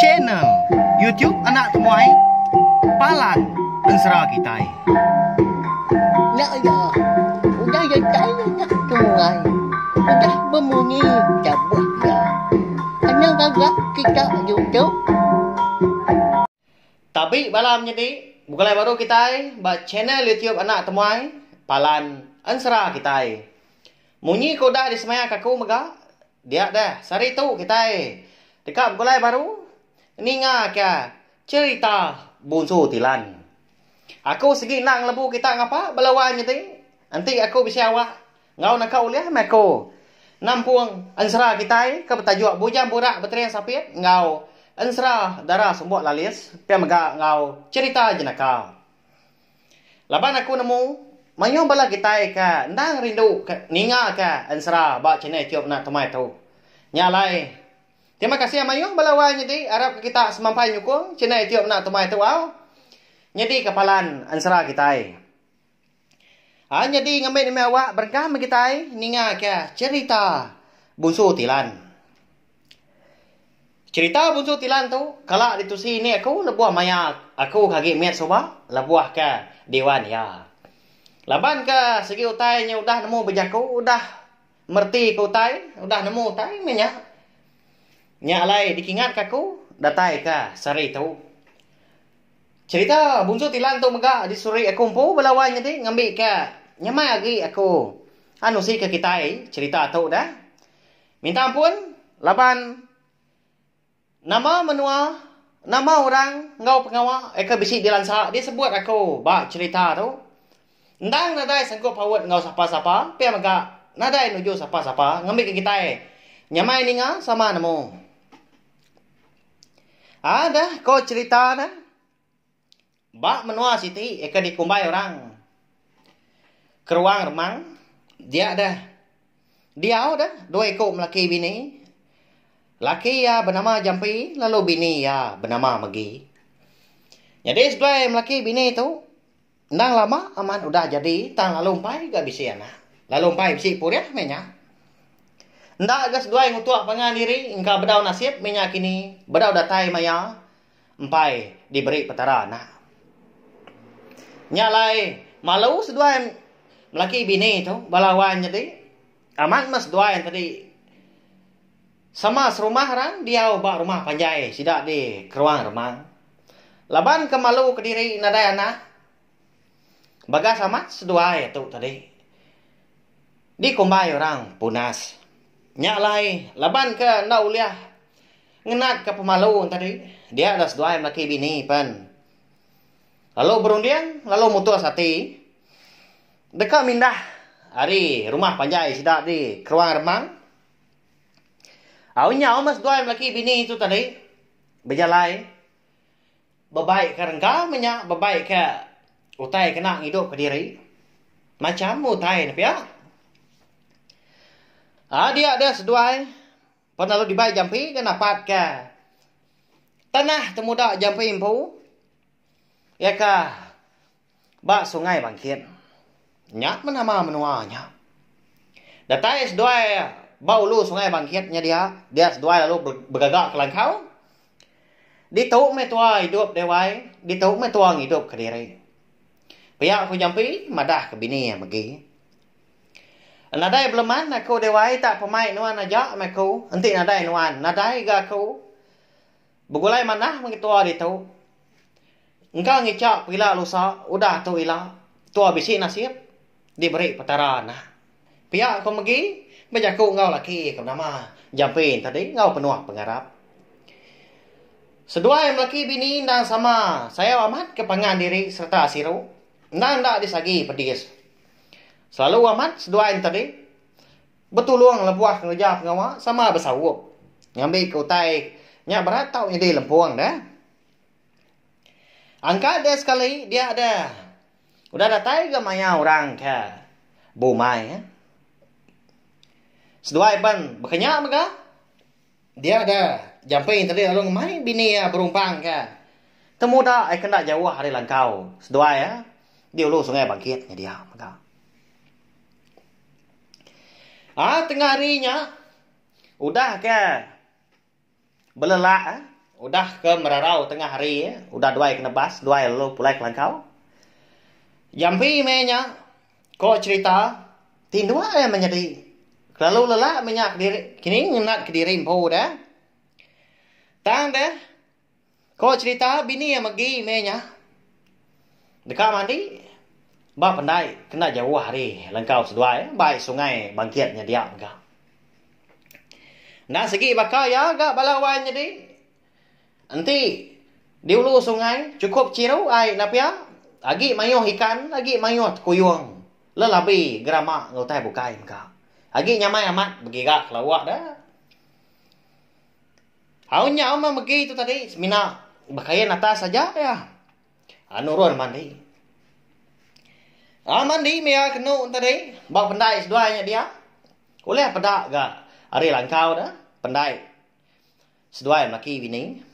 Channel YouTube Anak Temuai Palan Ensera Kitai. Nya iya, udah datai Anak Temuai, udah bemunyi tabuh iya. Anang gaga kita ditu. Tabi bala menyedi, begulai baru kitai ba channel YouTube Anak Temuai Palan Ensera Kitai. Munyi ke udah disemaya ke aku mega, dia deh sehari tu kitai deka begulai baru ninga ke cherita Bunsu Tilan. Aku sigi enda ngelebu kita ngapa bala wai menyedi, enti aku bisi awak enggau naka ulih meh aku nampung ensera kitai ke betajuk Bujang Burak Betering Sapit enggau Ensera Dara Sumbok Lalis pia mega enggau Cherita Jenaka. Laban aku nemu mayuh bala kitai ke endang rindu ke ninga ke ensera ba channel YouTube enda tumai tu. Nya alai terima kasih mayuh bala wai nyadi arap ke kita semampai nyukung channel YouTube enda tumai tu au nyadi ke palan ensera kitai. Ai nyadi ngambi nemu awak berengkah meh kitai ninga ke cherita Bunsu Tilan. Cherita Bunsu Tilan tu kala ditusi ini aku lebuh maya aku ke agi mit suba lebuh ke diwan iya. Laban ke sigi utai nya udah nemu bejaku udah mereti ke utai udah nemu utai meh nya. Nya alai dikingat ke aku datai ke sehari tu. Cherita Bunsu Tilan tu mega disuri aku empu bala wai nyadi ngambika nyamai agi aku nusika kitai cherita tu dah. Minta ampun laban nama menua, nama orang enggau pengawa ke bisi dilansa disebut aku ba cherita tu. Endang nadai sangkup paut enggau sapa-sapa pia mega nadai nuju sapa-sapa ngambika kitai nyamai ninga sama nemu. Aa dah ko cherita ne. Ba menua siti ke dikumbai orang Keruang Remang dia deh diau deh dua iku melaki bini. Laki iya benama Jampi lalu bini iya benama Megi. Nyadi seduai melaki bini tu endang lama amat udah jadi tang lalu empai ga bisi anak. Lalu empai bisi purih meh nya. Enda ga seduai ngutuk pangan diri engka bedau nasib meh nya kini bedau datai maya empai diberi Petara anak. Nya alai malu seduai melaki bini tu bala wan nyadi amat meh seduai tadi sama serumah orang diau ba rumah panjai sida di Keruang Remang. Laban ke malu kediri nadai anak bagas amat seduai tu tadi. Dikumbai orang punas. Nya alai laban ke enda ulih ngenatka pemalu tadi, dia dah seduai melaki bini pen lalu berunding lalu mutus ati deka mindah ari rumah panjai sida di Keruang Remang. Au nyau meh seduai melaki bini tu tadi bejalai Bebaika rengka meh nya bebaika utai kena ngidupka diri. Macham utai ne pia. Aa dia deh seduai pen lalu dibai jampi ke napatka tanah temuda jampi empu iya ka ba Sungai Bangkit. Nya meh nama menua nya. Datai seduai ba ulu Sungai Bangkit nya dia, dia seduai lalu begaga ke langkau. Ditu meh tua idup deh wai, ditu meh tua ngidup kediri. Pia ku Jampi madah ke bini iya megi. Nadai beleman aku deh wai tak pemai nuan aja meh aku, enti nadai nuan nadai ga aku. Begulai manah meh tua ditu. Engka ngicha pila lusa udah tu ila tua bisi nasib diberi Petara anak. Pia ku megi bejaku enggau laki ke benama Jampi tadi enggau penuh pengarap. Seduai melaki bini endang sama sayau amat ke pangan diri sereta siru endang enda disagi pedis. Selalu amat seduai ne tadi betulung lebuh ngereja pengawa sama besaup ngambika utai nya berat tau nyadi lempung deh. Angkat deh sekali dia deh. Udah datai ga maya orang ke bumai. Seduai pen baka nya mega. Dia deh Jampi tadi lalu ngemai bini iya berumpang ke temuda ai ke enda jauh ari langkau seduai iya di ulu Sungai Bangkit nya dia mega. Aa tengah hari nya udah ke. Belelak udah ke merarau tengah hari udah duai ke nebas duai lalu pulai ke langkau. Jampi meh nya ko cherita ti endua iya menyadi kelalu lelak meh nya kediri kini ngenat kediri empu deh. Tang deh ko cherita bini iya megi meh nya deka mandi ba pendai kena jauh ari langkau seduai bai sungai bangkit nya dia mega. Enda sigi baka iya ga bala wai nyadi. Enti di ulu sungai chukup chiru ai enda pia, agi mayuh ikan agi mayuh tekuyung lelabi gerama enggau utai bukai mega. Agi nyamai amat begiga ke lawa da. Au nyau meh megi tu tadi semina bekain atas aja iya. Nurun mandi. Mandi meh iya kenu tadi ba pendai seduai nya dia. Ulih peda ga ari langkau da pendai seduai melaki bini.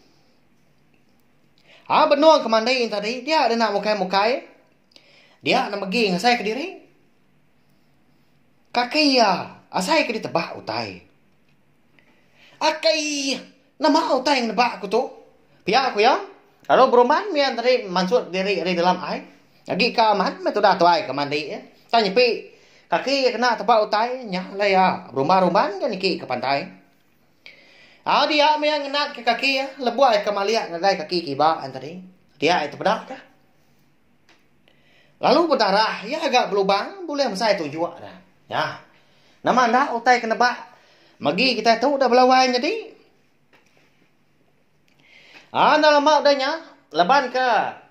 Aa benung ke mandi tadi dia deka mukai mukai dia ne megi ngasai kediri. Kaki iya asai ke ditebak utai. Akai nama utai ngenebak aku tu? Pia ku iya. Lalu berumban mih tadi mansut diri ari dalam ai. Agi ka amat meh tudah tuai ke mandi. Tang nyepi kaki iya kena tebak utai nya alai iya berumban-rumban ga niki ke pantai. Au dia mih iya ngenat ke kaki iya lebuh iya ke malik ngagai kaki kiba tadi. Dia iya tepeda ka. Lalu bedarah iya ga belubang bulih mesai tunjuk dah. Nya. Nama enda utai ke nebak megi kitai tu dah belawai nyadi. Aa enda lama udah nya laban ke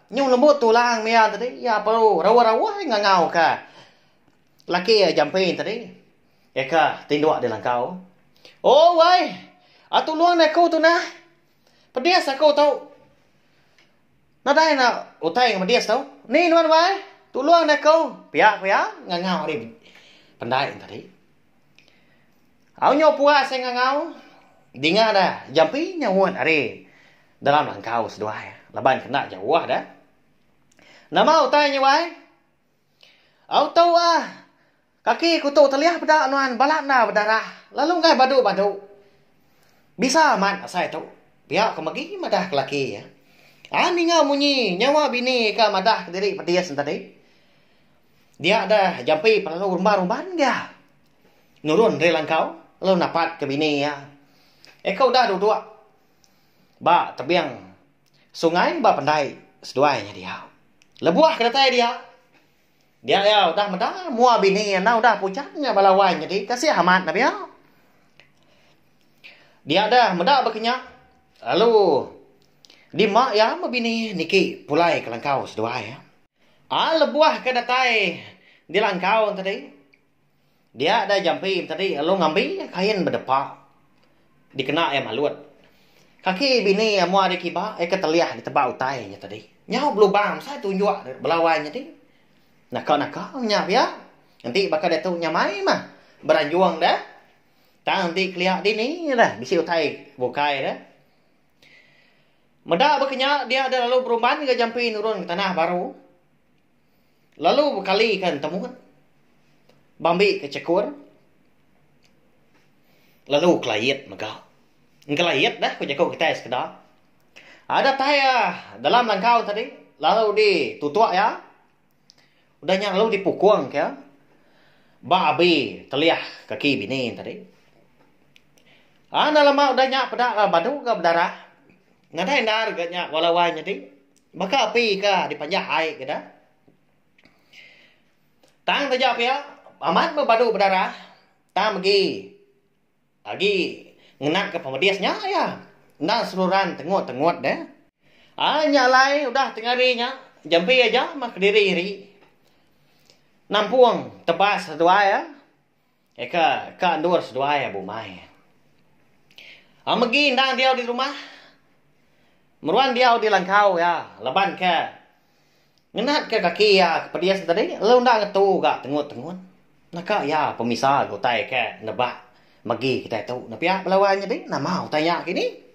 nyu lembut tulang mia tadi iya perlu rauh-rauh ngangau ka laki iya jampi tadi. Iya ka tinduk di langkau. Oh wai, tulung deh aku tunah. Pedis aku tu. Nadai enda utai ngemedis tu. Ni nuan wai, tulung deh aku. Pia ku iya ngangau ari pendai tadi. Au nyu puas iya ngangau, dinga deh jampi nyaut ari dalam langkau seduai laban kena jauh deh. Nama utai nya wai? Au tu ah. Kaki ku tu telih peda nuan balat enda bedarah lalu enggai badu-badu. Bisa amat asai tu. Pia ku megi madah ke laki iya. Ai ninga munyi nyawa bini ka madah kediri pedis ne tadi. Dia deh jampi pelalu rumban-rumban gia. Nurun ari langkau lalu napat ke bini iya. Eka udah duduk ba tebing sungai ba pendai seduai nya diau. Lebuh ke datai dia. Dia iya udah meda mua bini iya enda udah puchat nya bala wai nyadi kasih amat ne pia. Dia deh meda baka nya lalu dima iya meh bini niki pulai ke langkau seduai iya. Aa lebuh ke datai di langkau ne tadi dia deh jampi ne tadi lalu ngambi kain bedepa dikena iya malut. Kaki bini iya mua ari kiba iya ke telih ditebak utai nya tadi. Nyau belubang mesai tunjuk bala wai nyadi. Naka-naka nya pia. Enti baka diatu nyamai mah beranjung deh. Tang enti kelia dini deh bisi utai bukai deh. Meda baka nya dia deh lalu berumban ga jampi nurun ke tanah baru. Lalu bekali ke entemut. Bambi ke chekur. Lalu kelait mega. Engkelait deh ku jaku kitai sekeda. Ada tai dalam langkau tadi lalu di tutuk iya. Udah nya lalu dipukung ke ba abi telih kaki bini tadi. Enda lama udah nya peda badu ga bedarah. Nadai endar ga nya wala wai nyadi. Baka api ka dipanjah ai ke dah. Tang taja pia amat meh badu bedarah tang megi Agi ngena ke pemedis nya iya. Enda seruran tengut-tengut deh. Ai nya alai udah tengari nya jampi aja meh kediri iri. Nampung tebas seduai iya. Eka ka endur seduai iya bumai. Megi endang diau di rumah. Meruan diau di langkau iya laban ke Ngenat ke kaki iya ke pedis ne tadi lalu enda ngetu ga tengut-tengut. Naka iya pemisa ga utai ke nebak megi kitai tu ne pia bala wai nyadi nama utai nya kini.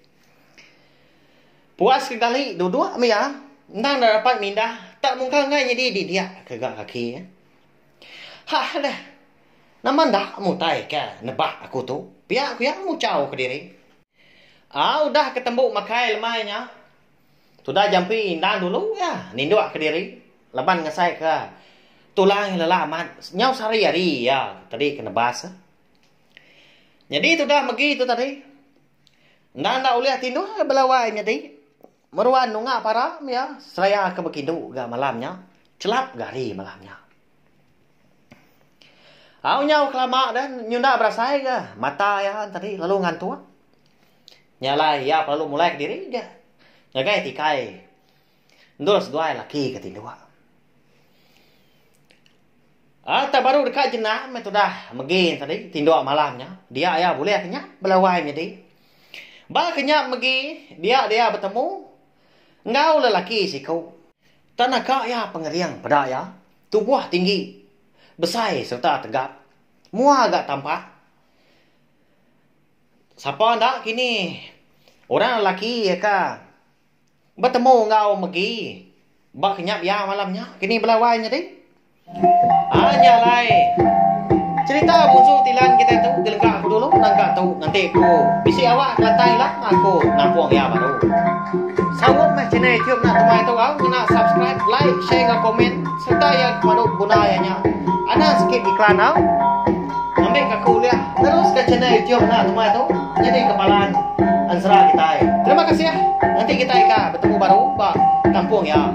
Puas ke gali duduk meh iya endang enda dapat mindah tak mungkal enggai nyadi didik ke ga kaki iya. Hah deh nama enda mutai ke nebak aku tu pia ku iya muchau kediri. Ah udah ke tembu makai lemai nya. Tudah jampi endang dulu iya ninduk kediri laban ngasai ke tulang iya lelak amat nyau sehari hari iya tadi ke nebas. Nyadi tudah megi tu tadi enda enda ulih tinduk bala wai nyadi meruan nunga para iya seraya ke bekindu ga malam nya chelap ga hari malam nya. Au nyau kelama deh nyunda berasai ga mata iya tadi lalu ngantuk. Nya alai iya pelalu mulai kediri ga ngagai tikai endur seduai laki ke tinduk. Aa tak baru deka jenak meh tudah megi tadi tinduk malam nya dia iya bulih kenyap bala wai menyadi. Ba kenyap megi dia dia betemu enggau lelaki siku. Tan naka iya pengering peda iya tubuh tinggi besai sereta tegap mua ga tampak. Sapa enda kini orang lelaki iya ka betemu enggau megi ba kenyap iya malam nya kini bala wai nyadi. Aa nya alai cherita bunsu tilan kitai tu gelengka aku dulu nangka tu nganti ku bisi awak kelantai ila aku nampung iya baru. Saup meh channel youtube enda temuai tu au ngena subscribe, like, share enggau komen sereta iya pemadu beguna iya nya anang skip iklan au. Ngambika aku ulih neruska channel youtube enda temuai tu nyadi ke palan ensera kitai. Terima kasih nganti kitai ka betemu baru ba kampung iya.